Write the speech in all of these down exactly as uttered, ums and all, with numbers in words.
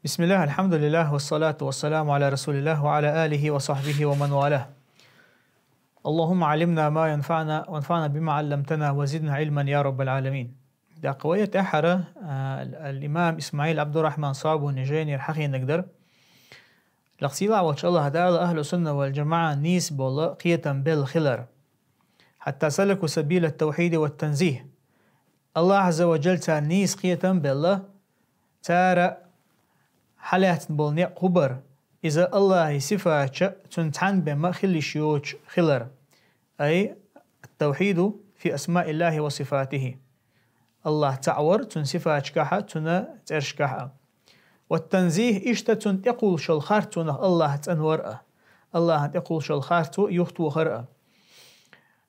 بسم الله، الحمد لله، والصلاة والسلام على رسول الله وعلى آله وصحبه ومن والاه. اللهم علمنا ما ينفعنا وانفعنا بما علمتنا وزدنا علما يا رب العالمين. ТӀаккха вай тӀехьара, а, ал-, ал-имам Исмаил Абдурахман Сабуни жайнера хьахийнарг дар. Лакха сийлахь волчу Аллах Дала ахьлу сунна вал жамаӀа нийса болу кхетам белла хилар. حتى سلكوا سبيل التوحيد والتنزيه. Аллах Азза ва Джалла царна нийса кхетам белла, цара хьалаьцна болу некъ хӀун бара, иза Аллахьи сифаташа цунна цхьаьна бен ма хила йиш йоцуш хилар. أي التوحيد في أسماء الله وصفاته. Аллах цхьаъ вар цуьнан сифаташкахьа, цуьнан цӀерашкахьа. والتنزيه, иштта цунна тӀекхуллуш йолу харц цунах Аллах цӀанвар а. Аллахьан тӀекхуллуш йолу харц цо юхатохар а.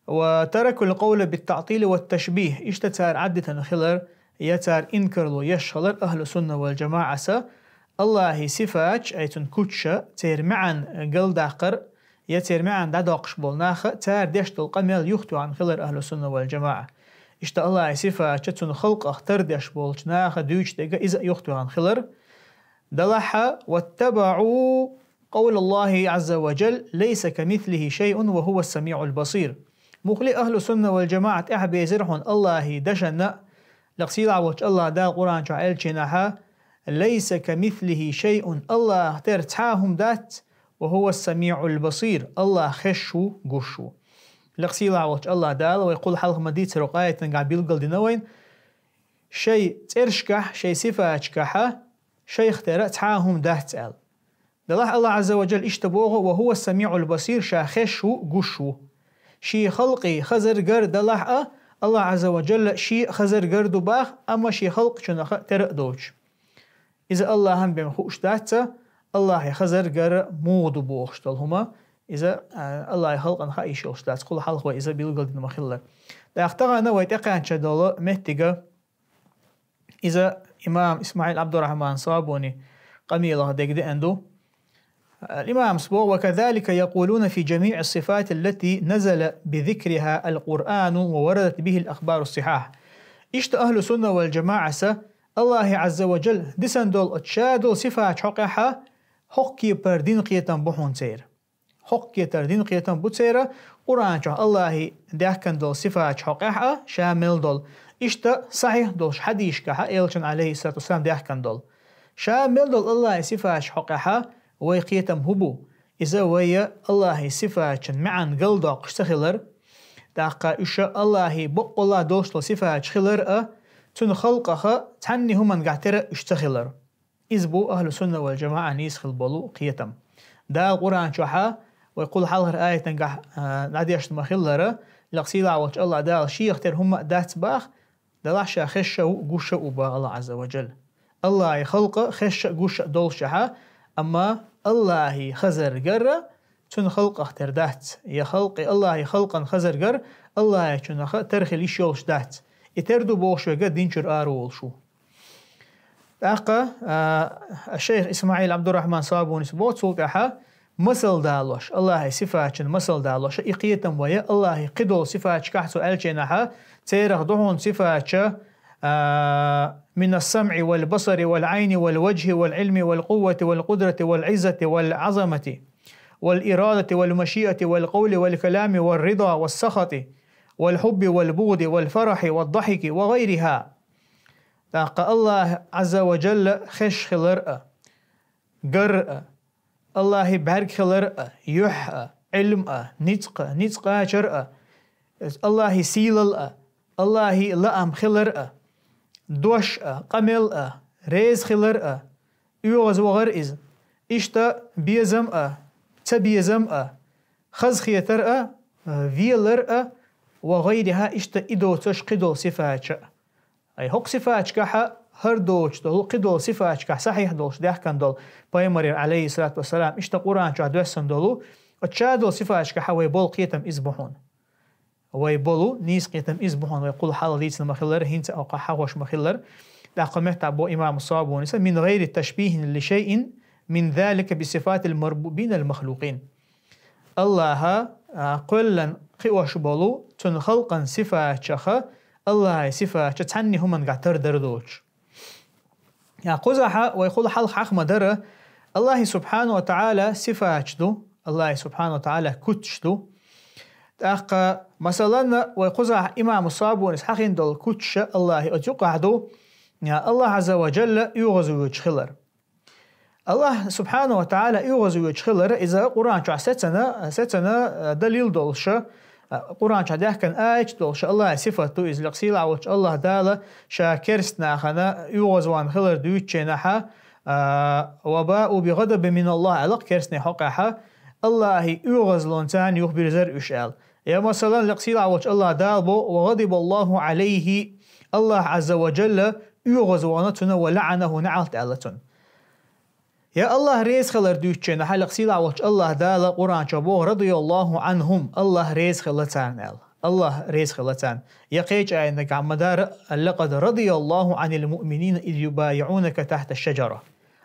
وتركوا القول بالتعطيل والتشبيه. Иштта цара Ӏаддитина хилар, я цара инкарло еш хилар ахьлу сунна вал жамаӀаса, Аллахьи сифаташ, ай цуьнан куьчаша, церан маьӀна галдаккхар, я церан маьӀна дӀадоккхуш болу наха, цара деш долу къамел юхатоьхна хилар ахьлу сунна вал жамаӀа. Иштта Аллахьи сифаташа цуьнан халкъах тардеш болчу наха дуьйцуш дерг а иза а юхатоьхна хилар. Делахь а, واتبعوا قول الله عز وجل: ليس كمثله شيء وهو السميع البصير. Муххале а ахьлу сунна вал жамаӀа тӀаьхьабезира хьуна Аллахьи дашана, лакха сийлахь волчу Аллах Дала Къуръан чохь аьллачу хенахьа: ليس كمثله شيء, Аллахьан тера цхьа а хӀума дац, وهو السميع البصير, Аллах хезаш ву, гуш ву. Лакха сийлахь волчу Аллах Дала вай кхул хьалха ма дийццара хӀокху аятангахь билгалдина вайна, шайн цӀерашкахь, шайн сифаташкахьа шайх тера цхьа а хӀума дац аьлла. Делахь Аллах Азза ва Джалла иштта боху: وهو السميع البصير, ша хезаш ву, гуш ву. Шен халкъе хазар гар делахь а, Аллах Азза ва Джалла шен а хазар гар ду баха, амма шен халкъ цунах а тера а доцуш. Иза Аллахьан бен хууш дац, Аллахье хазар гар муха ду бохуш долу хӀума, иза, а, Аллахье халкъана хаа йиш йолуш дац, кхул хьалха вай иза билгалдина ма-хиллара. ТӀаккха тахана вай тӀекхаьчна долу меттиг а, иза имам Исмаил Абдурахман Сабуни къамелах дерг деана ду. Ал-имамас боху: وكذلك يقولون في جميع الصفات التي نزل بذكرها القرآن ووردت به الأخبار الصحاح. Иштта ахьлу сунна вал жамаӀаса Аллахьи Азза ва Джалла дисина долу оцу ша долу сифаташ хьокъехьа хӀокху кепара дина кхетам бу хьуна церан. ХӀокху кепара дина кхетам бу церан, Къуръан чохь Аллахьи даьхкина долу сифаташ хьокъехь а, ша мел долу. Иштта сахьихь долуш хьадисашкахьа, элчан, алейхиссалату вассалам, даьхкина долу. Ша мел долу Аллахьи сифаташ хьокъехьа вай кхетам хӀун бу? Иза вай Аллахьи сифаташан маьӀна галдоккхуш ца хилар, тӀаккха уьш Аллахьи баккъалла долуш долу сифаташ хилар а, цуьнан халкъаха цхьанне хӀумангахь тера уьш ца хилар. Иза бу ахьлу сунна вал жамаӀа нийса хила болу кхетам. Дала Къуръан чохьа вай кхул хьалхара аятангахь, а, дӀадешна ма-хиллара, лакха сийлахь волчу Аллах Дала шех тера хӀумма а дац баха, делахь ша хезаш а ву, гуш а ву баха Аллах Азза ва Джалла. Аллахьи халкъа хезаш а, гуш а долуш ахьа, амма Аллахьи хазар гар а цуьнан халкъах тера дац, я халкъе, Аллахьи халкъана хазар гар Аллахьи цунах а тера хила йиш йолуш дац. И тера ду бохуш верг а дин чуьра ара волуш ву. ТӀаккха, а, шайх Исмаил Абдурахман Сабунис боху цул тӀаьхьа масал далош, Аллахьи сифаташан масал далош, и кхетам вай Аллахьи кхидолу сифаташкахь цо аьллачу хенахьа, церах ду хьуна сифаташ, а, من السمع والبصر والعين والوجه والعلم والقوة والقدرة والعزة والعظمة والإرادة والمشيئة والقول والكلام والرضا والسخط والحب والبغض والفرح والضحك وغيرها. ТӀаккха Аллахь Азза ва Джалла хезаш хилар а, гар а, Аллахьи бӀаьрг хилар а, юьхь а, Ӏилм а, ницкъ а, ницкъ кхачар а, Аллахьи сийлалла а, Аллахьи лаам хилар а, дош а, къамел а, реза хилар а, оьгӀаз вахар иза, иштта безам а, цабезам а, хазахетар а, велар а, ва гӀайриха, иштта и доцуш кхидолу сифаташ а. Ай, хӀокху сифаташкахьа хӀара доцуш долу, кхидолу сифаташкахь сахьихь долуш даьхкина долу пайхамарера, алейхиссалату вассалам, иштта Къуръан чохь доьссина долу, оцу ша долу сифаташкахьа вай болу кхетам иза бу хьуна. Вай болу нийса кхетам иза бу хьуна, вай кхул хьалха дийцина ма-хиллара, хӀинца а кху хьахош ма-хиллара. ТӀаккха меттахь бо имам Сабуниса: من غير تشبيه لشيء من ذلك بصفات المربوبين المخلوقين. Аллахьа, а, кхоьллан кхиош болу цуьнан халкъан сифаташаха, Аллахьи сифаташа цхьанне хӀумангахь тара дара доцуш. Я кхузахьа вай хул хьалха хьахма дара, Аллахи субхьану ва таӀала сифаташ ду, Аллахи субхьану ва таӀала куцаш ду. ТӀаккха, масалан, вай кхузахьа имаму Сабунис хьахин долу куцаш Аллахи оцу юкъахь ду, я Аллах Азза ва Джалла оьгӀазвоьдуш хилар. Аллах субхьану ва таӀала оьгӀазвоьдуш хилар, иза Къуръан чохь сецана, сецана, а, далил долуша, а, Къуръан чохь даьхкина аят долуша Аллахи сифат ду, иза лекха сийлахь волчу Аллах Дала ша керст нахана оьгӀазван хилар дуьйцученахьа, а, «Ва баъу би гъадабин мин Аллах», аьлла керстне хьокъехьа, Аллахи оьгӀазлонца юхабирзар уьш аьлла. Я, масалан, лекха сийлахь волчу Аллах Дала бо: «Ва гъадиба Аллаху Ӏалайхи», Аллах Азза ва Джалла оьгӀазвана цунна, «ва лаӀанаху», неӀалт аьлла цунна. Я Аллах реза хилар дуьйцученахьа, лекха сийлахь волчу Аллах Дала Къуръан чохь боху: «Радияллаху Ӏанхум», Аллах реза хилла царна аьлла. Аллах реза хилла царна. Я кхечу аятагахь ма дара: «Лакъад радияллаху Ӏанил муъминина из юбайиӀунака тахьта шаджара».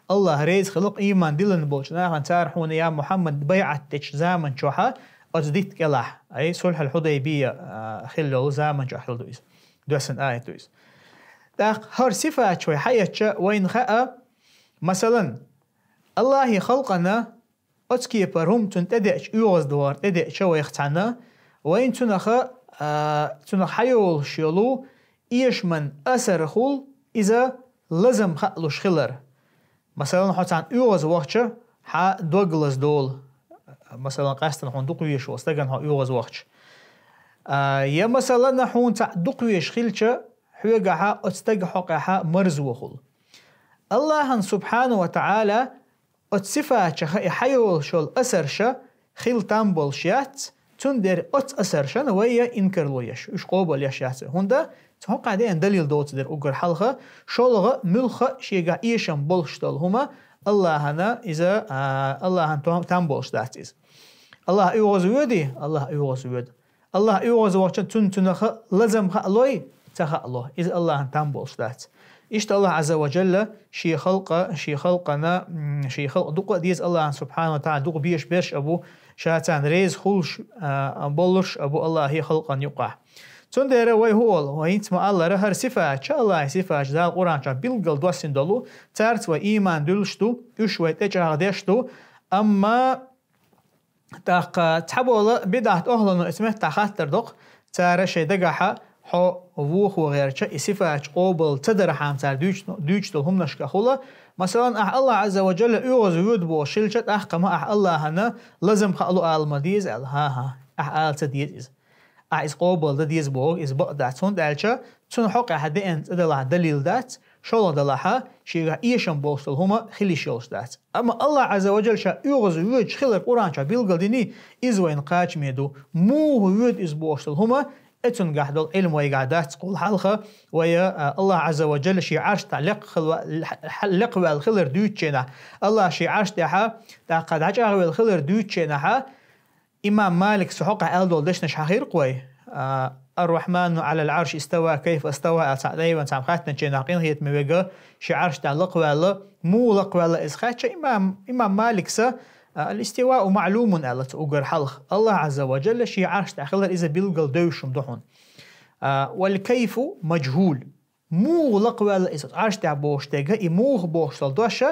Аллах реза хилла ийман диллина болчу нахана, цара хьуна, я Мухьаммад, байӀат дечу заман чохьа, оцу дитта кӀелахь, ай, Сулхьул Хьудайбия, а, хилла йолу заман чохь хилла ду иза. Доьссина аят ду иза. ТӀаккха хӀара сифаташ вай хьаэцча, вайна хаьа, масалан, Аллахи халкъана оцу кепара хӀума цунна тӀедеъча, оьгӀаздохар тӀедеъча вайх цхьаьна, вайна цунаха, а, цунах хьайолуш йолу эшаман асар хул, иза лазам хаалуш хилар. Масалан, хьо цхьаьна оьгӀазвахча, хьан дог лазадолу. Масалан, къаьстина хьуна дукха везаш волу стагана хьо оьгӀазвахча. А, я, масалан, хьуна цхьаъ дукха везаш хилча, хьоьгахьа оцу стага хьокъехьа марзо хуьлу. Аллахьан субхьану ва таӀала оцу сифаташа и хьайолуш йолу асарша хила там болуш яц, цундела оцу асаршна вай инкарло еш, уьш къобал еш яц. ХӀунда? Цу хьокъехь деана далил доцу дерг уггар хьалха, шолгӀа, муьлхха а шегахь эшам болуш долу хӀума Аллахьана иза, а, Аллахьан там, там болуш дац иза. Аллах оьгӀазвоьдий? Аллах оьгӀазвоьду. Аллах оьгӀазвахча, цунна цунаха лазам хаалой? Ца хаало. Иза Аллахьан там болуш дац. Иштта Аллах Азза ва Джалла шен халкъа, шен халкъана, м, шен халкъ дукха а деза Аллахьан субхьану ва таӀала, дукха беша берш а бу, ша царна реза хуьлуш, а, болуш а бу Аллахье халкъана юкъахь. Цундела вай хӀу олу, вай хӀинца ма-аллара, хӀара сифаташ, Аллахьан сифаташ Дала Къуръан чохь билггал доссина долу, цаьрца вай ийман дуьллуш ду, уьш вай тӀечӀагӀдеш ду, амма ТӀаккха цхьаболу бидӀат охьлано иза меттахь хаттар доккху, цара шайн дагахьа хьо вохо гӀертача, и сифаташ къобал ца дархьама цара дуьйцу-, дуьйцуш долу хӀуманашкахула. Масалан, ахь Аллах Азза ва Джалла оьгӀазвоьду бохуш хилча, тӀаккха ма ахь Аллахьана лазам хаало ала ма деза аьлла. ХӀан-хӀа, ахь ала ца деза иза. Ахь иза къобал дан деза бохург иза бакъ дац, хӀунда аьлча цунна хьокъехь деана цӀа далахь далил дац, шолгӀа далахьа, шегахь эшам болуш долу хӀума хила йиш йолуш дац. Амма Аллах Азза ва Джалла ша оьгӀазвоьдуш хилар Къуръан чохь билгал диний, иза вайна кхачаме ду. Муха воьду иза бохуш долу хӀума, эцунгахь долу Ӏилма вайгахь дац кхул хьалха, вай, а, Аллах Азза ва Джалла шен Ӏарш тӀехь лекха хила-, лекха ваьлла хилар дуьйцученахь, Аллах шен Ӏарш тӀехьа тӀаккха дӀачӀагӀвелла хилар дуьйцученахьа, имам Малик цу хьокъехь аьлла долу дешнаш хьахийра-кх вай. А, «Ар-Рахьману Ӏалал Ӏарши истава, кайфа истава», аьлла цхьаъ дайван цхьаъ хаттанчийнахь къинхетаме вега, шен Ӏарш тӀехь лакхаваьлла, муха лакхаваьлла иза хаьттича, имам, имам Маликса, а, «Ал-истивау маълумун», аьлла цу уггар хьалха. Аллах Азза ва Джалла шен Ӏарш тӀехь хилар иза билгал девзаш хӀума ду хьуна. А, «Вал кайфу мажхӀул». Муха лакхаваьлла иза Ӏарш тӀехь бохуш дерг, и муха бохуш долу дош,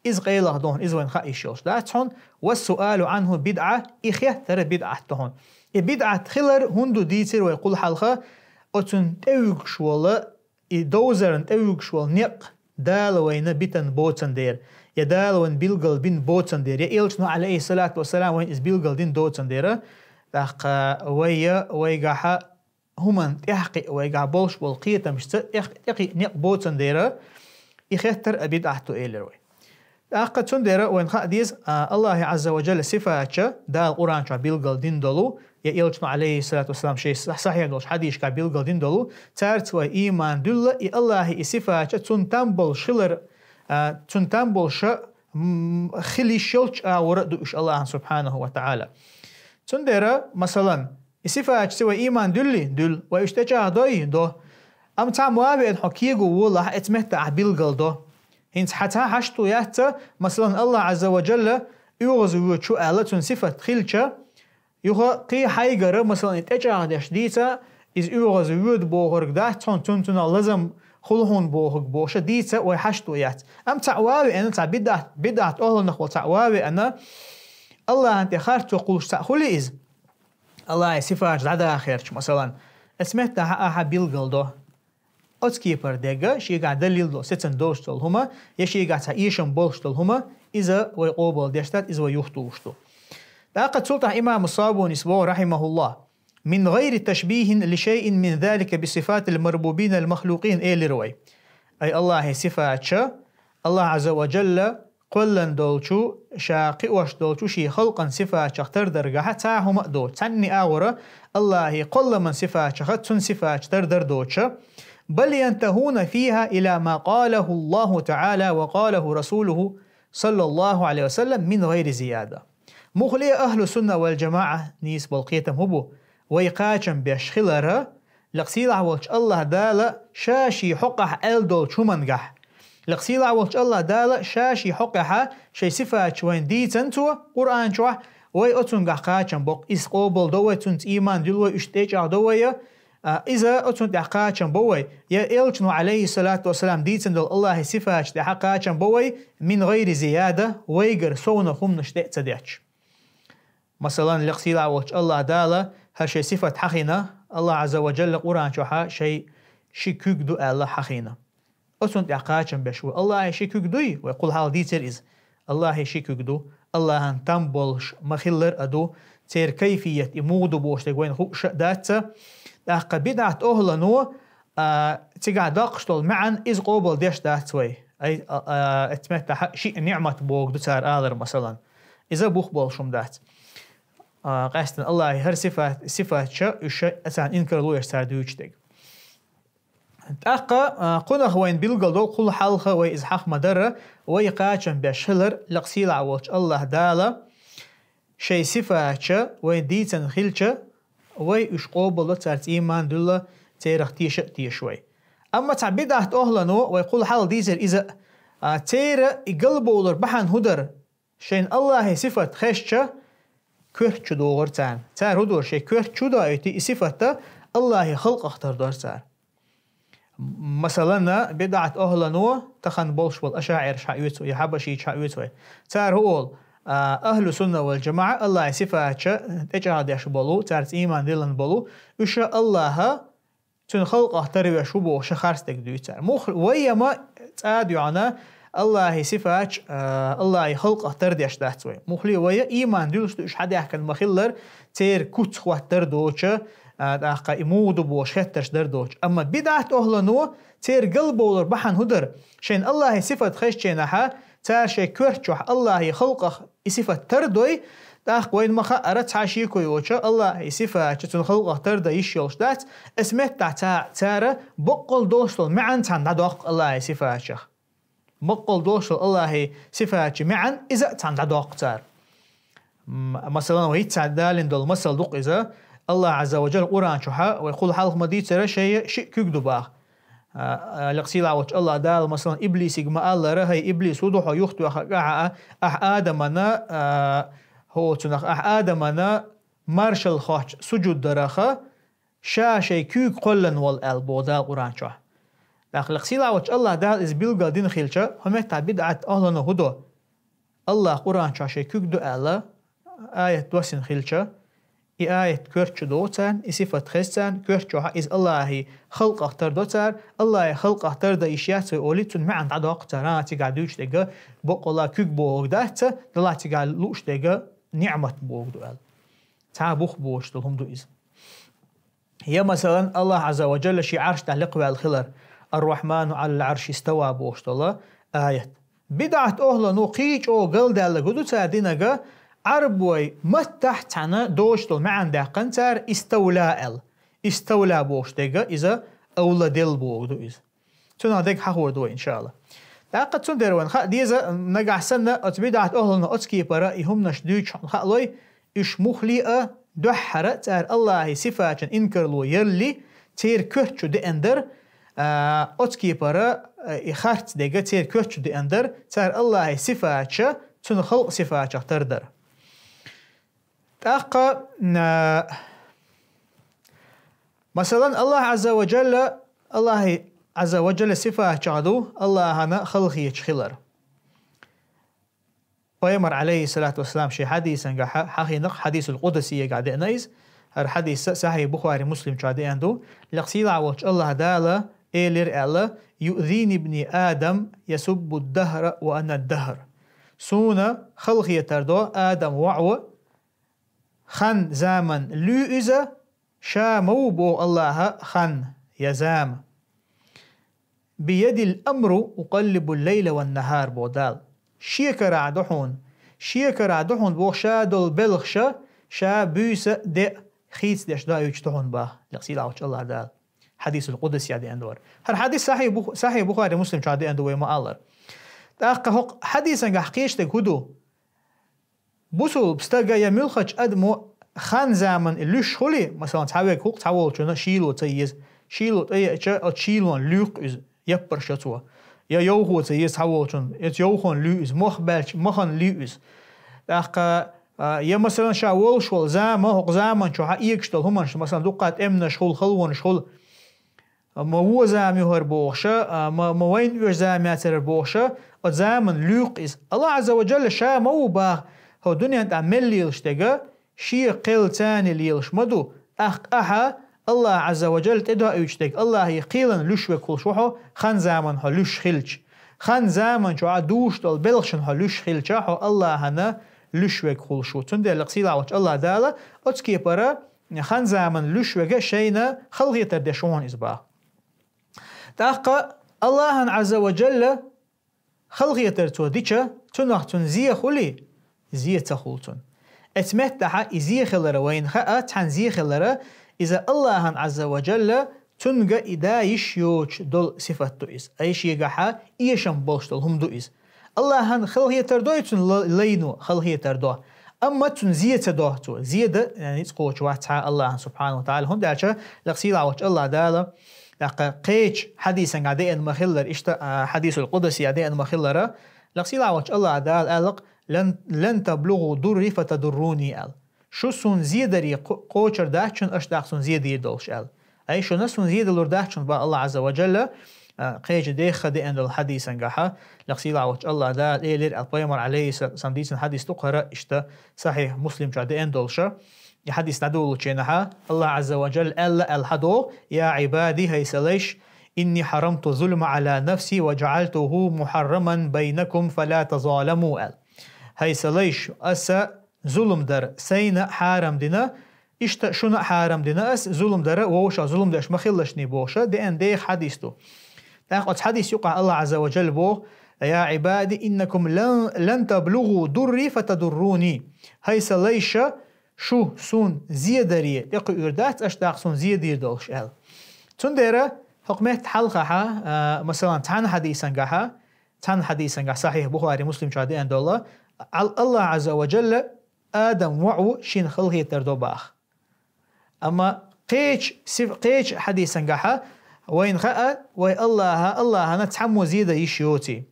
иза къайлаха ду хьуна, иза вайна хаа йиш йолуш дац хьуна, «Ва суалу Ӏанху бидӀа», и хеттар бидӀат ду хьуна. И бидӀат хилар хӀунда ду дийцира вай кхул хьалха, оцунна тӀевуьгуш волу, и довзарна тӀевуьгуш волу некъ Дала вайна битан боцан дера, я Дала вайна билгал бин боцан дера, я Элчано, Ӏалайхиссалату вассалам, вайна иза билгал дин доцан дера, тӀаккха вай, я вайгахьа хӀуманна тӀехь кхиъ вайгахь болуш болу кхетамашца тӀех-, тӀекхиъ некъ боцан дера, и хеттар а бидӀат ду элира вай. ТӀаккха цундела вайна хаа деза, а, Аллахьи Ӏазза ва Джалла сифатча, Дала Къуръан чохь билгал дин долу, я Элчано, Ӏалайхиссалату вассалам, шайн сах-, сахьихь долуш хьадисашкахь билгал дин долу, цаьрца вай ийман дуьлла, и Аллахьи и сифатча цунна там болуш хилар, а, цунна там болуша, м, хила йиш йолчу агӀора а ду уьш Аллахьан субхьанаху ва таӀала. Цундела, масалан, и сифатча ца вай ийман дуьллий? Дуьллу. Вай уьш тӀечӀагӀдой? До. Амма цхьа ма веана хьо кего волахь, эца метта ахь билгал до. ХӀинца хьан цхьа хьашт ду яц, масалан, Аллахь Ӏазза ва Джалла оьгӀазвоьдуш ву аьлла, цуьнан сифат хилча, юха кхин хьайгара, масалан, и тӀечӀагӀдеш дийца, иза оьгӀазвоьду бохург дац хьуна, цунна цунах лазам кхул хьуна бохург бохуш дийца вай хьашт ду яц. Амма цхьаъ вави ана, цхьа бидъат, бидъат охланах вал цхьаъ вави ана, Аллахьан тӀе харцо кхулуш цхьаъ хули иза. Аллахьи сифаташ дӀадахарч, масалан, эс меттахьа ахьа билгал до. Оцу кепара дега, шийгахь далил до, сецан долуш долу хӀума, я шийгахь цхьа эшам болуш долу хӀума, иза вай къобал деш дац, иза вай юхтуш ду. ТӀаккха цул тӀаьхьа имам Сабунис боху, рахьимахуллах: «Мин гӀайри ташбихин ли шайин мин залика би сифатил марбубина ал махлукин», элира вай. Ай Аллахьи сифатча, Аллах Азза ва Джалла кхоллан долчу, ша кхиош долчу шен халкъан сифатчах тардаргахьа цхьа хӀума а доцу. Цхьанний агӀора Аллахьи кхолламан сифатчаха цун сифатча тардар доцуша. Бал янтахуна фиха ила ма къалаху Аллаху таӀала ва къалаху расулуху саллаллаху Ӏалайхи ва саллам мин гӀайри зияда. Мухле ахлу сунна вал джамаӀа нийса болу кхетам хӀу бу? Вай кхачам беш хилара, лекха сийлахь волчу Аллах Дала ша ший хьокъахь аьлла долчу хӀумангахь. Лекха сийлахь волчу Аллах Дала ша ший хьокъехьа шайн сифатча вайн дийцан цо Къуръан чохь, вай оцунгахь кхачам боккху, иза къобал до вай, цунца ийман дуьлу вай, уьш тӀечӀагӀдо вай, а, иза оцунна тӀехь кхачам бо вай, я элчано, Ӏалайхи салату вассалам, дийцан долу Аллахьи сифатча тӀехьа кхачам бо вай, мин гӀайри зияда, вайгара совна хӀуманаш тӀе а ца детташ. Масалан, лекха сийлахь волчу Аллах Дала хӀара шайн сифат хьахийна, Аллах Азза ва Джалла Къуръан чохьа шайн ши куьг ду аьлла хьахийна. Оцунна тӀехь кхачам беш ву. Аллахьи ши куьг дуй? Вай кхул хьалха дийцира иза. Аллахьи ши куьг ду. Аллахьан там болуш ма-хиллара а ду. Церан кайфият и муха ду бохуш дерг вайна хууш а дац. ТӀаккха бидӀат охлано, а, цигахь доккхуш долу маьӀан иза къобал деш дац вай. Ай, а, а, эцу меттахьа шиъ ниъмат боху ду цара алар, масалан. Иза бух болуш хӀума дац. А, къаьстина Аллахьи хӀара сифат, сифатча уьш а царна инкарло еш цара дуьйцуш дерг. ТӀаккха, а, кхунах вайн билгал долу, кхул хьалха вай иза хьаха ма-дарра, вай кхачам беш хилар, лекха сийлахь волчу Аллах Дала шайн сифатча вайн дийцан хилча, вай уьш къобалдо, царца ийман дуьлла, церах теша а теша вай. Амма цхьа бидӀат охлано, вай кхул хьалха дийцира иза а, церан и галбовлар бахьана хӀун дара? Шайн Аллахьи сифат хезча, коьрта чу догӀура царна. Цара хӀун дора, шайн коьрта чу доуьйту и сифатта, Аллахьи халкъах тардора цара. М-, масалан, бидӀат охлано, тахана болуш болу ашаӀираш хьаоьцу вай, я хьабашийча хьаоьцу вай. Цара хӀун олу, а, ахлу сунна вал джамаӀа Аллахьи сифатча тӀечӀагӀдеш болу, царца ийман диллина болу, уьш а Аллахьа цуьнан халкъах тарвеш ву бохуш харцдерг дуьйцу цара. Мух-, вай яма цӀа а дуьхьана, Аллахьи сифатча, а, Аллахьи халкъах тардеш дац вай. Мухле вай а ийман дуьллуш ду, уьш хьадаьхкина ма-хиллара, церан куц хӀоттар доцуша, а, тӀаккха и муха ду бохуш хеттарш дар доцуша. Амма бидӀат охлано, церан галбовлар бахьана хӀун дара? Шайн Аллахьи сифат хезчийнахьа, цара шайн коьрта чохь Аллахьи халкъах и сифат тардой, тӀаккха вайна ма-хаъара цхьа шеко йоцуша, Аллахьи сифатча цуьнан халкъах тардан йиш йолуш дац, эс меттахь ца-, цара баккъал долуш долу маьӀан цхьаьна дӀадоккху Аллахьи сифатчах. Баккъал долуш долу Аллахьи сифатча маьӀан иза а цхьаьна дӀадоккху цара. М-, масалан, вай хӀинца далийна долу масал ду-кх иза, Аллах Азза ва Джалла Къуръан чохьа, вай кхул хьалха ма дийцара, шайн шиъ куьг ду баха. А, а, лекха сийлахь волчу Аллах Дала, масалан, иблисига ма-аллара, хӀай иблис, хӀун ду хьо юхатоьхна ахьа, ахь Адамана, а, хӀоцунах, ахь Адамана маршалхочун сужуд дараха, ша шайн куьйга кхоллан волу аьлла боху Дала Къуръан чохь. ТӀаккха лекха сийлахь волчу Аллах Дала иза билггал дина хилча, хӀун меттахь бидӀат охлано хӀун до? Аллах Къуръан чохь шайн куьг ду аьлла, аят доссина хилча, и аят коьрта чу догӀу царна, и сифат хеза царна, коьрта чохь иза Аллахьи халкъах тардо цара, Аллахьи халкъах тардан йиш яц вай олий, цуьнан маьӀан дӀадоккху цара, а, цигахь дуьйцуш дерг баккъалла куьг бохург дац, Далла цигахь лууш дерг ниъмат бохург ду аьлла. Цхьа бух боцуш долу хӀума ду иза. Я, масалан, Аллах Азза ва Джалла шен Ӏарш тӀехь лекхаваьлла хилар, «Ар-Рахьману Ӏалал Ӏарши истава» бохуш долу аят. БидӀат охлано кхин чӀогӀа галдаьлларг хӀун ду цара динарг, Ӏарбой маттахь цхьаьна доцуш долу маьӀна даьккхина цара иставла аьлла. Иставла бохуш дерг иза овладел бохург ду иза. Цунах дерг хьахор ду вай, иншаалла. ТӀаккха цундела вайна хаа деза, нагахь санна оцу бидӀат охлано оцу кепара и хӀуманаш дуьйцуш хьуна хаалой, уьш мухле а, дуьххьара цара Аллахьи сифаташна инкарло ялли, церан коьрта чу деана дара, а, оцу кепара, а, и харц дерг церан коьрта чу деана дара, цара Аллахьи сифаташ цуьнан халкъан сифатех тардара. ТӀаккха, а, масалан, Аллах Азза ва Джалла, Аллахьи Ӏазза ва Джалла сифаташкахь ду Аллахьана халахеташ хилар. Пайхамар, Ӏалайхи ссалату вассалам, шен хьадисангахь хьахийнакх, хьадисул къудсиягахь деана иза, хӀара хьадис Сахьихь Бухари, Муслим чу деана ду, лекха сийлахь волчу Аллахь Дала элира аьлла: «يؤذيني ابن آدم يسب الدهر وأنا الدهر». Суна халахетар до Адам воӀо, хан, заман луьй иза, ша ма ву, боху Аллахьа, хан я зама. «بيدي الأمر أقلب الليل والنهار», боху Дала. Шен карахь ду хьуна. Шен карахь ду хьуна, боху, ша долу белхаш, ша буьйса, де хийцадеш доуьйтуш ду хьуна, боху лекха сийлахь волчу Аллахь Дала. Хьадисул къудсиягахь деана ду хӀара. ХӀара хьадис Сахьихь Бух-, Сахьихь Бухари, Муслим чу деана ду, вай ма-аллара. ТӀаккха хӀокху хьадисангахь кхеташ дерг хӀун ду? Бусулба стага я муьлххачу адамо хан, заман луьйш хуьлий, масалан, цхьа верг хӀокху цхьаволчунна шийло ца еза, шийло тӀееача, оцу шийлонна луьйкху иза, яппарш йо цо. Я йовхо ца еза цхьаволчунна, оцу йовхонна луьй иза, мох баьлча, моханна луьй иза. ТӀаккха, а, я, масалан, ша волуш волу зама, хӀокху заман чохь эгаш долу хӀуманаш, масалан, дуккха тӀемнаш хуьлу, халонаш хуьлу, ма вон зама ю хӀара бохуш, а, ма, ма вайна оьшу зама яцара хӀара бохуш, оцу заманна луьйкху иза. Аллахь Ӏазза ва Джалла ша ма ву, боху, хӀокху дуьнен тӀехь мел лелаш дерг, шен кхел царна лелаш ма ду. ТӀаккха ахьа Аллахь Ӏазза ва Джалла тӀедоуьйтуш дерг, Аллахьан кхелана луьйш верг хуьлуш ву хьо, хан, заманна хьо луьйш хилча. Хан, заман чохь дуьйш долу белхашна хьо луьйш хилча, хьо Аллахьана луьйш верг хуьлуш ву. Цундела лекха сийлахь волчу Аллахь Дала оцу кепара хан, заман луьйш верг шайна халахетар деш ву хьуна иза, боху. ТӀаккха Аллахьан Ӏазза ва Джалла халахетар цо дича, цунах цунна зе хуьлий? Зе ца хуьлу цунна. Оцу меттехь и зе хилар вайна хаьа, цхьана зе хилар, иза Аллахьан Ӏазза ва Джалла цуьнга и да йиш йоцуш долу сифат ду иза. Ай, шегахь эшам болуш долу хӀума ду иза. Аллахьана халахетар дой цунна, ла-, лайно халахетар до. Амма цунна зе ца до цо. Зе дан, яъни, ницкъ кхочуш вац цхьа Аллахьана, субхьанаху ва таӀала. ХӀунда аьлча лекха сийлахь волчу Аллахь Дала, тӀаккха кхечу хьадисангахь деана ма-хиллара, иштта, а, хьадисул къудсиягахь деана ма-хиллара, лекха сийлахь волчу Аллахь Дала аьлла-кх: «لن، لن تبلغوا ضري فتضروني», аьлла. Шу суна зе даре кхо-, кхочур дац шуна, аша тӀаккха суна зе дийр долуш, аьлла. Ай, шуна суна зе далур дац шуна, боху Аллахь Ӏазза ва Джалла, а, кхечу дехха деана долу хьадисангахь, лекха сийлахь волчу Аллахь Дала элира аьлла, пайхамар, Ӏалайхи ссалам, дийцина хьадис ду-кх хӀара, иштта Сахьихь Муслим чохь деана долуш. И хьадис дӀадолучу хенахь Аллахь Ӏазза ва Джалла аьлла, аьлла хьадо: «يا عبادي», хӀай сан лайш, «إني حرمت الظلم على نفسي وجعلته محرما بينكم فلا تظالموا», аьлла. ХӀай сан лайш, аса зулам дар сайна хьарам дина, иштта шуна а хьарам дина ас зулам дар, вовшах зулам деш ма хилалаш шуна, бохуш, деана дехха хьадис ду. ТӀаккха оцу хьадис юкъахь Аллахь Ӏазза ва Джалла боху: «يا عبادي إنكم لن، لن تبلغوا ضري فتضروني». ХӀай сан лайш, шу суна зе даре тӀекхуьур дац, аша тӀаккха суна зе дийр долуш, аьлла. Цундела хӀокху метта хьалхахь, а, масалан, цхьана хьадисангахь, цхьана хьадисангахь, Сахьихь Бухари, Муслим чохь деана долу, Ал-, Аллахь Ӏазза ва Джалла Адам воӀо шена халахетар до, боху. Амма кхечу сиф-, кхечу хьадисангахь вайна хаьа, вай Аллахьа, Аллахьана цхьаммо зе дан йиш йоций.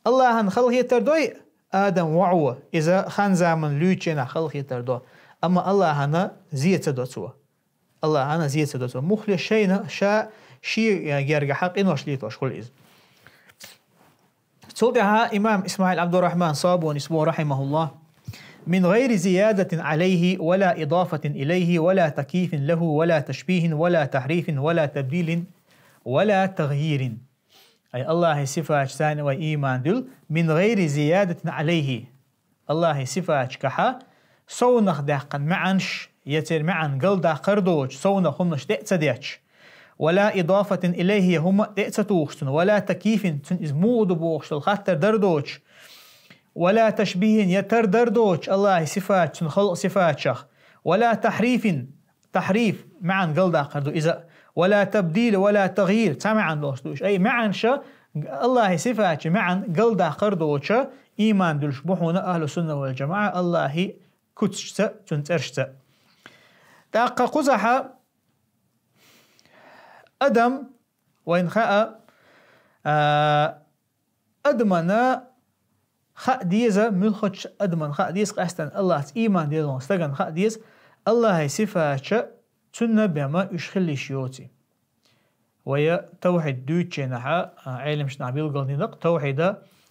Аллахьана халахетар дой Адам воӀо, иза хан, заман луьйчу хенахь халахетар до. Амма Аллахьана зе ца до цо. Аллахьана зе ца до цо. Муххале шайна, ша, шен гергахь къинош летош хуьлу иза. Цул тӀаьхьа имам Исмаил Абдуррахман Сабунис боху, рахьимахуллах: «من غير زيادة عليه ولا إضافة إليه ولا تكييف له ولا تشبيه ولا تحريف ولا تبديل ولا تغيير». Ай, Аллахьан сифаташ царна вай ийман дуьллу, «من غير زيادة عليه». Аллахьан сифаташкахь совнах даьккхина маьӀнаш, я церан маьӀна галдаккхар доцуш, совнах хӀуманаш тӀе а ца детташ, «ولا إضافة إليه», я хӀума тӀе а ца тухуш цунна, «ولا تكييف», цунна иза муха ду бохуш долу хаттар дар доцуш, «ولا تشبيه», я тар дар доцуш Аллахьан сифаташ цуьнан халкъан сифаташах, «ولا تحريف», тахьриф, маьӀна галдаккхар ду иза, «ولا تبديل ولا تغيير», цхьа маьӀна долуш ду уьш. Ай, маьӀнаша, Аллахьан сифаташан маьӀна галдаккхар доцуша ийман дуьллуш бу хьуна ахьлу сунна вал жамаӀа Аллахьан куьцашца, цуьнан цӀерашца. ТӀаккха кхузахь адам, вайна хаьа, а, адамана хаа деза, муьлххачу адамана хаа деза, къаьсттина Аллахьца ийман диллина стагана хаа деза, Аллахьан сифаташ цуьнан бен уьш хила йиш йоций. Вай тавхьид дуьйцучу хенахь, а, Ӏеламнаха билгалдина-кх, тавхьид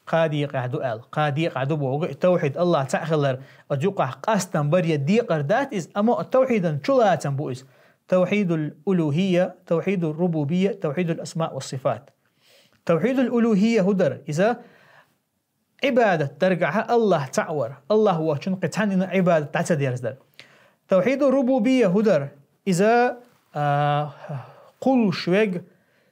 кхаа декъехь ду аьлла. Кхаа декъехь ду бохург, и тавхьид, АллахӀ цхьаъ хилар, оцу юкъахь къастам бар я декъар дац иза, амма тавхьидан чулацам бу иза. Тавхьидул улухӀийя, тавхьидур рубубийя, тавхьидул асмаъ ва сифат. Тавхьидул улухӀийя хӀун дара? Иза Ӏибадат даргахьа АллахӀ цхьаъ вар, АллахӀ воцчунна кхин цхьаннена Ӏибадат дӀа ца дерзадар. Тавхьиду рубубийя хӀун дара? Иза, а, кхуллуш верг,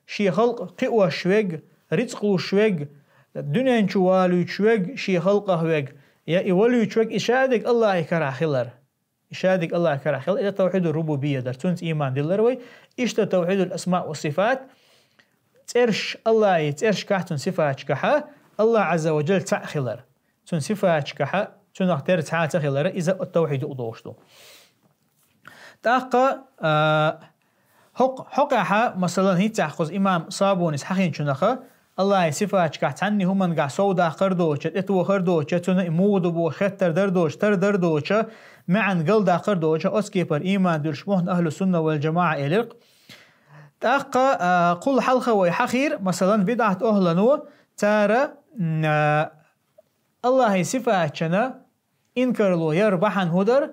шен халкъ кхиош верг, рицкъ луш верг, дуьнен чу валуьйтуш верг, шен халкъах верг, я и валуьйтуш верг, и шадерг АллахӀан карахь хилар. И шадерг АллахӀан карахь хилар, иза тавхьиду рубубийя дара, цунца ийман диллар вай. Иштта тавхьидул асмаъ ва сифат, цӀераш, АллахӀан цӀерашкахь, цуьнан сифаташкахь, АллахӀ Ӏазза ва Джалла цхьаъ хилар. Цуьнан сифаташкахь, цунах тера цхьа а ца хилар, иза тавхьид юкъадолуш ду. ТӀаккха, а, хӀокх-, хӀокхехь, масалан, хӀинццехь кхуза имам Сабунис хьахийначунах, АллахӀан сифаташкахь цхьанна хӀумангахь сов даккхар доцуш, тӀетохар доцуш, цунна и муха ду бохуш хеттар дар доцуш, тара дар доцуш, маьӀна галдаккхар доцуш, оцу кепара ийман дуьллуш бу ахӀлу сунна вал джамаӀа элира-кх. ТӀаккха, а, кхул хьалха вай хьахийра, масалан, бидӀат-ахӀлано, цара, м, а, АллахӀан сифаташна инкарло яр бахьана хӀун дара?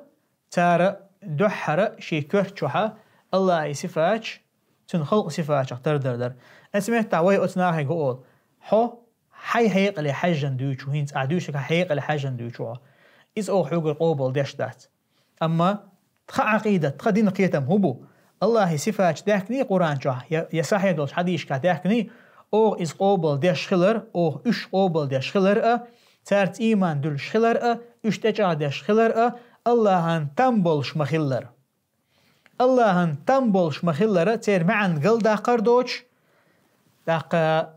Цара дуьххьара шен коьрта чохь АллахӀан сифаташ, цуьнан халкъан сифаташах тара дар дара. Оцу меттехь вай оцу нахе гу олу: хьо хьайн хьекъале хьаьжжина дуьйцу хӀинца, ахь дуьйцург хьан хьекъале хьаьжжина дуьйцу хьо. Иза оха хьоьгара къобалдеш дац. Амма тхан Ӏакъидат, тхан динан кхетам хӀун бу? АллахӀан сифаташ даьхкиний Къуръан чохь, я, я сахьихь долчу хьадисашкахь даьхкиний, оха иза къобалдеш хилар, оха уьш къобалдеш хилар а, цаьрца ийман дуьллуш хилар а, уьш тӀечӀагӀдеш хилар а, АллахӀан там болуш ма-хиллара. АллахӀан там болуш ма-хиллара, церан маьӀна галдаккхар доцуш, тӀаккха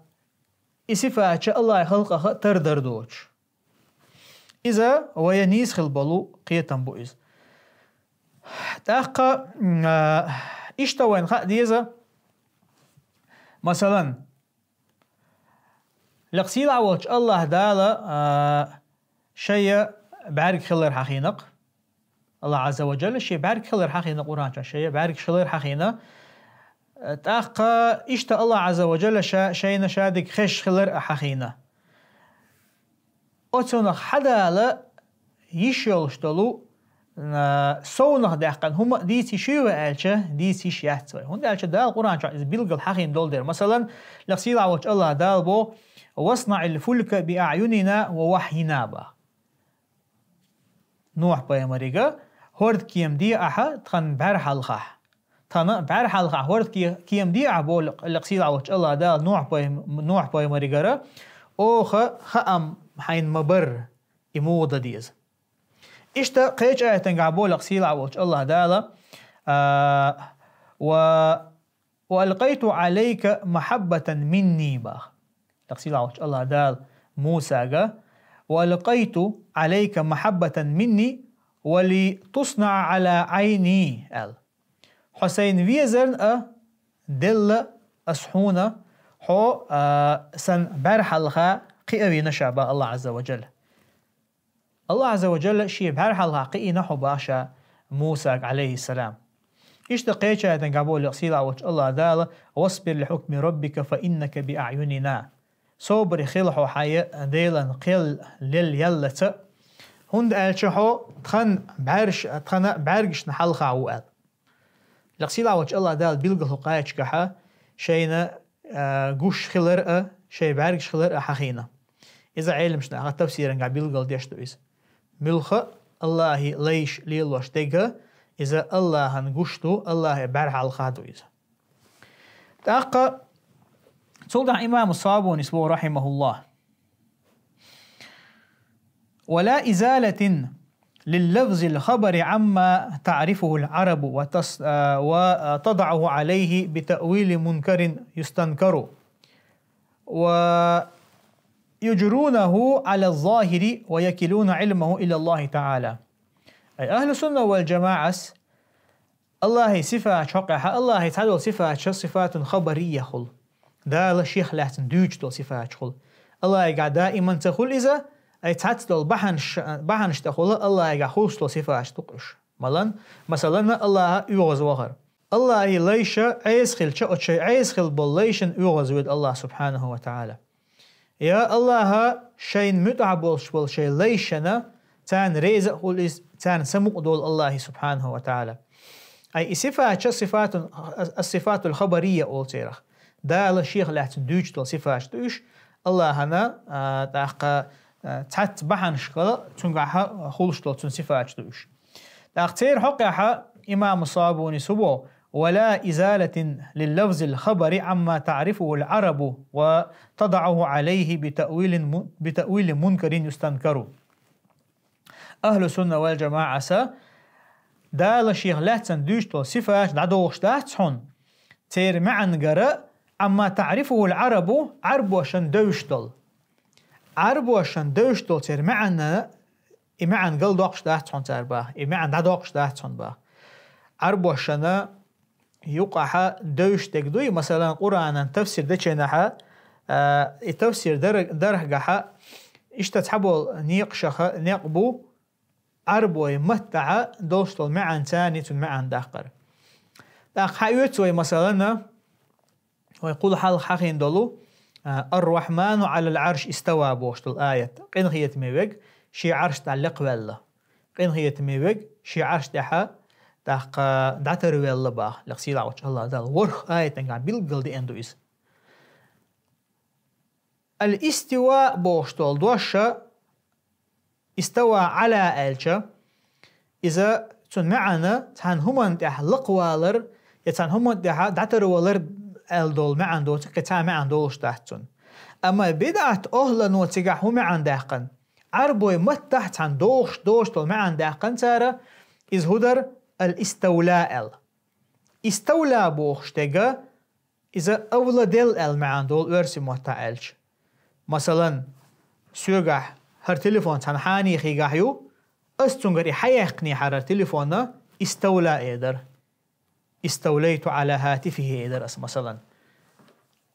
и сифаташ АллахӀан халкъах тара дар доцуш. Иза вайн нийса хила болу кхетам бу иза. ТӀаккха, м, а, иштта вайна хаа деза, масалан, лекха сийлахь волчу АллахӀ Дала, а, шайн бӀаьрг хилар хьахийна-кх. АллахӀ Ӏазза ва Джалла шен бӀаьрг хилар хьахийна Къуръан чохь, шайн бӀаьргаш хилар хьахийна. ТӀаккха иштта АллахӀ Ӏазза ва Джалла ша-, шайна шадерг хезаш хилар а хьахийна. Оцунах хьадала йиш йолуш долу, а, совнах даьккхина хӀума а дийца йиш юй вай аьлча, дийца йиш яц вай. ХӀунда аьлча Дала Къуръан чохь иза билггал хьахийна долу дела. Масалан, лекха сийлахь волчу АллахӀ Дала боху: «Васнаъил фулька би аъюнина ва вахьйина», – боху Нухь-пайхамарига, хӀордан кема де ахьа тхан бӀаьрхьалхахь. Тхан бӀаьрхьалхахь хӀордан ке-, кема де ахьа, боху лекха сийлахь волчу АллахӀ Дала Нухь-пайхам-, Нухь-пайхамаригара, оха хаам хьайна ма-барра, и муха дан деза. Иштта кхечу аятангахь боху лекха сийлахь волчу АллахӀ Дала, а, ва «Ва алкъайту Ӏалайка махьаббатан минни», – боху лекха сийлахь волчу АллахӀ Дала Мусага: «Ва алкъайту Ӏалайка махьаббатан минни ва ли туснаъа Ӏала Ӏайни», – аьлла. Хьо сайна везарна а делла ас хьуна, хьо, а, сан бӀаьрхьалха кхиавина ша, боху АллахӀ Ӏазза ва Джалла. АллахӀ Ӏазза ва Джалла шен бӀаьрхьалха кхиийна хьо, боху ша Мусага, Ӏалайхиссалам. Иштта кхечу аятангахь боху лекха сийлахь волчу АллахӀ Дала: «Васбир ли хьукми раббика фа иннака би аъюнина». Собаре хила хьо хьайн Делан кхел лелла яллалц, хӀунда аьлча хьо тхан бӀаьрш-, тхан бӀаьргашна хьалха ву аьлла. Лекха сийлахь волчу АллахӀ Дала билггал хӀокху аяташкахь шайна, а, гуш хилар а, шайн бӀаьргаш хилар а хьахийна. Иза Ӏеламнаха тафсирангахь билггал деш ду иза. Муьлхха а АллахӀан лайш лелош дерг а, иза АллахӀан гуш ду, АллахӀан бӀаьрхьалха ду иза. ТӀаккха цул тӀаьхьа имам Сабунис боху, рахьимахуллахӀ: «Ва ла изалатин лиллафзил хабари амма таърифухул Ӏарабу ва тас-, а, ва тадъуху Ӏалайхи би таъвили мункарин юстанкару, ва юджрунаху Ӏала ззахири ва якилуна Ӏилмаху ила АллахӀи таӀала». Ай, ахӀлу сунна вал джамаӀас АллахӀан сифаташ хьокъехь, АллахӀан цхьадолу сифаташ сифатун хабарийя хуьлу. Дала шех лаьцна дуьйцуш долу сифаташ хуьлу. АллахӀегахь даиман ца хуьлу иза, ай цхьацца долу бахьанаш, бахьанаш тӀе хуьлу, АллахӀегахь хуьлуш долу сифаташ ду-кх уьш. Малан, масалан, АллахӀ оьгӀазвахар. Аллахьи лайша Ӏеса хилча, оцу шайн Ӏеса хила болу лайшна оьгӀазвоьду Аллахь субхьанаху ва таӀала. Я Аллахьа шайна муьтӀахь болуш болу шайн лайшна царна реза а хуьлу иза, царна самукъа долу Аллахьи субхьанаху ва таӀала. Ай и сифаташ сифатун, ас-сифатул хабария олу церах. Дала шех лаьцна дуьйцуш долу сифаташ ду уьш, Аллахьана, а, тӀаккха, а, цхьацца бахьанашкахула цуьнгахьа хуьлуш долу цуьнан сифаташ ду уьш. ТӀаккха церан хьокъехьа имаму Сабунис хӀун боху: «ولا إزالة للفظ الخبر عما تعرفه العرب وتضعه عليه بتأويل م-، بتأويل منكر يستنكر». Ахьлу сунна вал джамаӀас Дала шех лаьцна дуьйцуш долу сифаташ дӀадохуш дац хьуна, церан маьӀна гара, «عما تعرفه العرب», Ӏарбошна девзаш долу. Ӏарбошна девзаш долу церан маьӀна, и маьӀна галдоккхуш дац хьуна цара баха, и маьӀна дӀадоккхуш дац хьуна баха. Ӏарбошна юкъахьа девзаш дерг дуй, масалан, Къуръанан тафсир дечу хенахьа, а, и тафсир дар-, дархьагахьа, иштта цхьаболу некъашаха некъ бу, Ӏарбойн маттахьа долуш долу маьӀна царний цуьнан маьӀна даккхар. ТӀаккха хьаоьцу вай, масалан, вай кхул хьалха хьахийна долу, а, «الرحمن على العرش استوى» бохуш долу аят. Къинхетаме верг шен Ӏарш тӀехь лекхаваьлла. Къинхетаме верг шен Ӏарш тӀехьа, тӀаккха, дӀатарваьлла баха, лекха сийлахь волчу Аллахь Дала. ВорхӀ аятангахь билггал деана ду иза. Ал-истива бохуш долу дош, истава Ӏала аьлча, иза цуьнан маьӀна цхьана хӀуманна тӀехь лакхавалар я цхьана хӀуманна тӀехь дӀатарвалар аьлла долу маьӀна доцург, кхин цхьа а маьӀна долуш дац цуьнан. Амма бидӀат охьлано цигахь хӀун маьӀна даьккхина? Ӏарбойн маттахь цхьана дохуш доцуш долу маьӀна даьккхина цара, иза хӀун дара? Ал-иставла аьлла. Иставла бохуш дерг, иза овладел аьлла маьӀна долу оьрсийн маттахь аьлча. Масалан, соьгахь хӀара телефон цхьана хьанехигахь ю, ас цуьнгара и хьаяьккхинехьара телефон иставла эр дара. Иставлайту Ӏала хӀатифихӀи эр дара ас, масалан.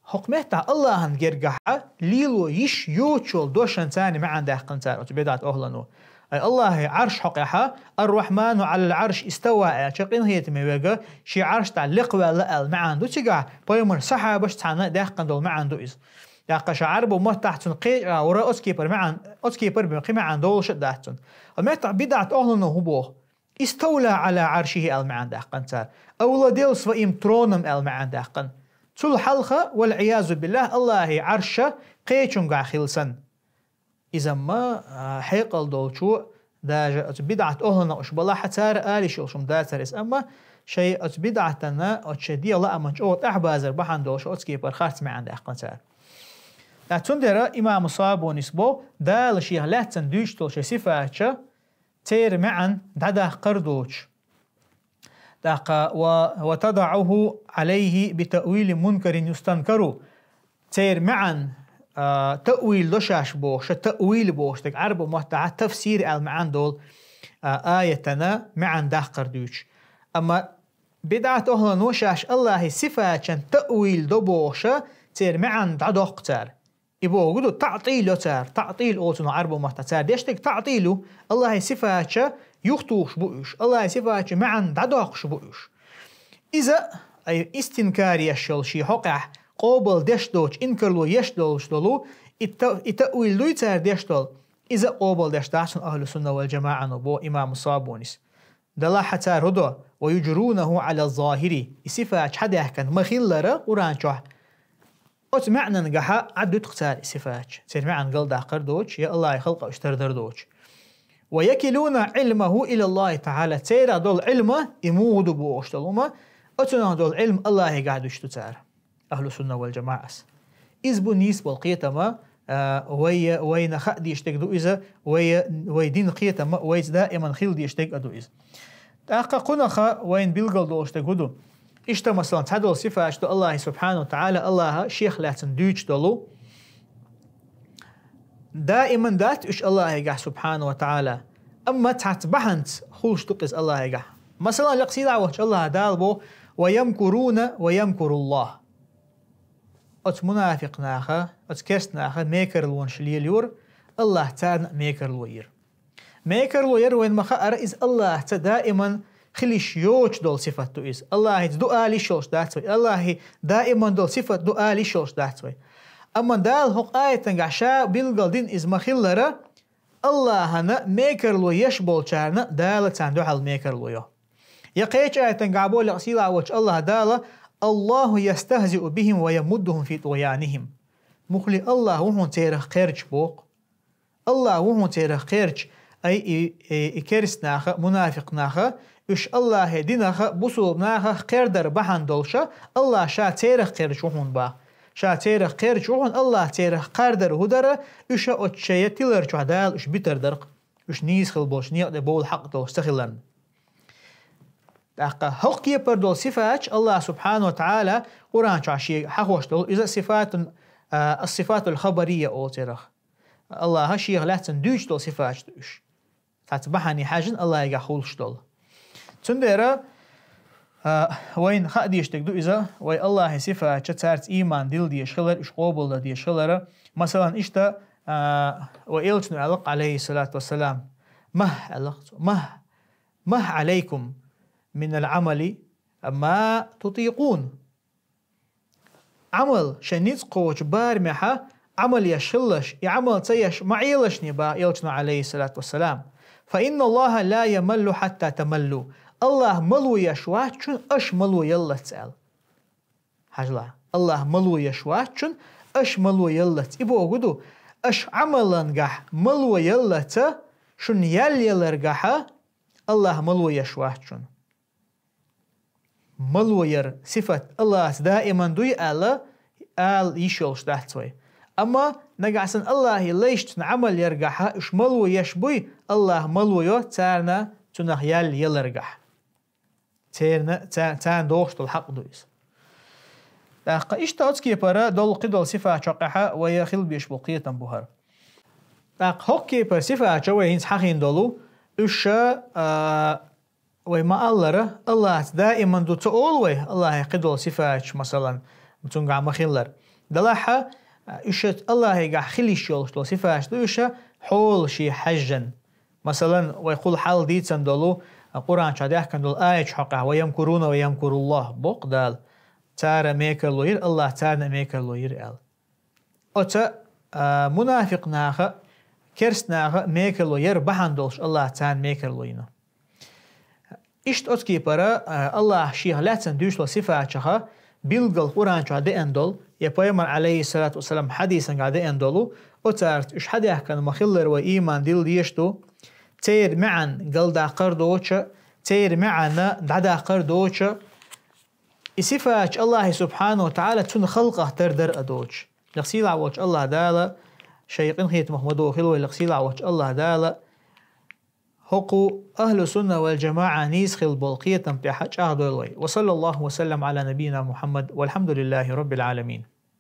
ХӀокху меттехь Аллахьан гергахьа лело йиш йоцуш йолу дошан царна маьӀна даьккхина цара оцу бидӀат охьлано. Ай Аллахьан Ӏарш хьокъехьа, «Ар-Рахьману Ӏалал Ӏарш истава» аьлча, къинхетаме верг шен Ӏарш тӀехь лекхаваьлла аьлла маьӀна ду цигахь, пайхамаран сахьабаш цхьаьна даьккхина долу маьӀна ду иза. ТӀаккха ша Ӏарбойн маттахь цунна кхечӀагӀа вара оцу кепара маьӀна, оцу кепара бен кхин маьӀна долуш а дац цунна. Ткъа меттахь бидӀат охьлано хӀун боху? «Иставла Ӏала Ӏаршихи» аьлла маьӀна даьккхина цара. «Овладел своим троном» аьлла маьӀна даьккхина. Цул хьалха, вал-Ӏиязу биллахь, Аллахьан Ӏарш кхечуьнгахь хилла санна. Иза ма, а, хьекъал долчо, даже оцу бидӀат охьлано уьш балахьа, цара ала йиш йолуш хӀума дацара иза, амма шайн оцу бидӀатана, оцу шайн дегӀан лааман чӀогӀа тӀаьхьабазар бахьана долуш оцу кепара харц маьӀна даьккхина цара. Ткъа цундела имам Сабунис бо, Дала шех лаьцна дуьйцуш долу шайн сифаташ, церан маьӀна дӀадаккхар доцуш. ТӀаккха ва, «ва тадагӀуху Ӏалайхи би таъвили мункарин юстанкару». Церан маьӀна, а, таъвил до шаьш бохуш, таъвил бохуш дерг Ӏарбойн маттахь тафсир аьлла маьӀна долу, а, аятана маьӀна даккхар дуьйцуш. Амма бидӀат охьлано шаьш Аллахьан сифаташна таъвил до бохуш, церан маьӀна дӀадоккху цара. И бохург ду, таътил йо цара. Таътил олу цунах Ӏарбойн маттахь. Цара деш дерг таътил ю, Аллахьан сифаташ юхатухуш бу уьш, Аллахьан сифаташна маьӀна дӀадоккхуш бу уьш. Иза, ай, истинкар еш йолу шен хьокъехь къобал деш доцуш, инкарло еш долуш долу, и та-, и таъвил дуй цара деш долу, иза а къобал деш дац хьуна ахьлу сунна вал джамаӀано, бо имам Сабунис. Делахь цара хӀун до, «ва южрунаху Ӏала ззахири», и сифаташ хьадаьхкина ма-хиллара Къуръан чохь. Оцу маьӀнангахьа Ӏадуьту цара и сифаташ, церан маьӀна галдаккхар доцуш, я Аллахьан халкъах уьш тардар доцуш. «Ва якилуна Ӏилмаху илаллахи таӀала», церан долу Ӏилма, и муха ду бохуш долу хӀума, оцунах долу Ӏилма Аллахьегахь дуьтуш ду цара. Ахьлу сунна вал джамаӀас. Иза бу нийса болу кхетам, а, вай, вайна хаа дезаш дерг ду иза, вай, вай дина кхетам, вайца даиман хила дезаш дерг а ду иза. ТӀаккха кхунах вайна билгал долуш дерг хӀун ду? Иштта, масалан, цхьадолу сифаташ ду Аллахьан субхьанаху ва таӀала, Аллахьа шех лаьцна дуьйцуш долу. Даиман дац уьш Аллахьегахь субхьанаху ва таӀала, амма цхьацца бахьанца хуьлуш ду-кх иза Аллахьегахь. Масалан, лекха сийлахь волчу Аллахьа Дала боху: «Ва ямкуруна ва ямкуруллахь». Оцу мунафикъ наха, оцу керст наха мекарлонаш лелайора, Аллахьа царна а мекарло йира. Мекарло яр вайна ма-хаара, иза Аллахьца даиман хила йиш йоцуш долу сифат ду иза. Аллахьица ду ала йиш йолуш дац вай. Аллахьан даиман долу сифат ду ала йиш йолуш дац вай. Амма Дала хӀокху аятангахь ша билгал дина иза ма-хиллара, Аллахьана мекарло еш болчарна Дала царна дуьхьал мекарло йо. Я кхечу аятангахь боху лекха сийлахь волчу Аллахьа Дала: «Аллаху ястахзиу бихим ва ямуддухум фи тугъянихим». Мухли Аллахь ву хьуна церах кхерча боху. Аллахь ву хьуна церах кхерча, ай, и, и, и керст наха, мунафикъ наха, уьш Аллахье динаха, бусулба нахах кхердар бахьана долуша, Аллахь ша церах кхерча ву хьуна баха. Ша церах кхерча ву хьуна, Аллахь церах кхардар хӀу дара, уьша оцу шайн тилар чохь Дала уьш битар дара-кх, уьш нийса хила болуш, некъа тӀе бовла хьакъ долуш ца хиларна. ТӀаккха хӀокху кепара долу сифаташ Аллахь субхьану ва таӀала Къуръан чохь шен хьахош долу, иза сифатун, а, ас-сифатул хабария олу церах. Аллахьа шех лаьцна дуьйцуш долу сифаташ ду уьш. Цхьацца бахьане хьаьжжина Аллахьигахь хуьлуш долу. Цундела, а, вайна хаа дезаш дерг ду иза, вай Аллахьан сифаташ, цаьрца ийман дилла дезаш хилар, уьш къобалдан дезаш хилар. Масалан, иштта, а, вай элчано аьлла-кх, алейхиссалату вассалам: «Махь», аьлла-кх цо, «махь, махь алейкум минал амали ма тутикъун». Ӏамал шайн ницкъ кхочу барамехьа Ӏамал еш хилалаш, и Ӏамал ца еш ма Ӏелашне, баха элчано, алейхиссалату вассалам. «Фа инна Аллаха ла ямаллу хьатта тамаллу». Аллахь мало еш вац шуна, аша мало яллалц аьлла. Хьажал, Аллахь мало еш вац шуна, аша мало яллалц. И бохург ду, аша Ӏамалангахь мало яллалца, шуна ял яларгахьа Аллахь мало еш вац шуна. Мало яр сифат Аллахьца даиман дуй аьлла, ала йиш йолуш дац вай. Амма нагахь санна Аллахье лайшна Ӏамал яргахьа уьш мало еш буй, Аллахь мало йо царна цунах ял яларгахь. Церна, ца-, царна дохуш долу хьакъ ду иза. ТӀаккха иштта оцу кепара долу кхидолу сифаташ хьокъехьа вай хила беш болу кхетам бу хӀара. ТӀаккха хӀокху кепара сифаташ вай хӀинца хьахийна долу, уьш, а, вай ма-аллара, Аллахьца даиман ду ца олу вай, Аллахье кхидолу сифаташ, масалан, цуьнгахь ма-хиллара. Делахьа, уьш Аллахьигахь хила йиш йолуш долу сифаташ ду уьш, хьолашех хьаьжжина. Масалан, вай кхул хьалха дийцина долу, Къуръан чохь даьхкина долу аяташ хьокъехь: «Ва ямкуруна ва ямкуруллах», боху Дала. Цара мекарло йира, Аллахь царна а мекарло йира аьлла. Оцу, а, мунафикъ наха, керст наха мекарло яр бахьана долуш Аллахь царна мекарло йина. Иштта оцу кепара, а, Аллахь шех лаьцна дуьйцуш долу сифаташха билггал Къуръан чохь деана долу, я пайхамар, алейхиссалату вассалам, хьадисангахь деана долу, оцарца уьш хьадаьхкина ма-хиллара вай ийман дилла дезаш ду, церан маьӀна галдаккхар доцуша, церан маьӀна дӀадаккхар доцуша, и сифаташ Аллахье субхьану ва таӀала цуьнан халкъах тардара а доцуш. Лекха сийлахь волчу Аллахь Дала шайн къинхетамах ма дохийла вай, лекха сийлахь волчу Аллахь Дала хӀокху ахлу сунна вал джамаӀа нийса хила болу кхетам тӀехь чӀагӀдойла вай. Ва саллаллаху ва саллам Ӏала набийина Мухьаммад, валхьамдулиллахи раббил Ӏаламин.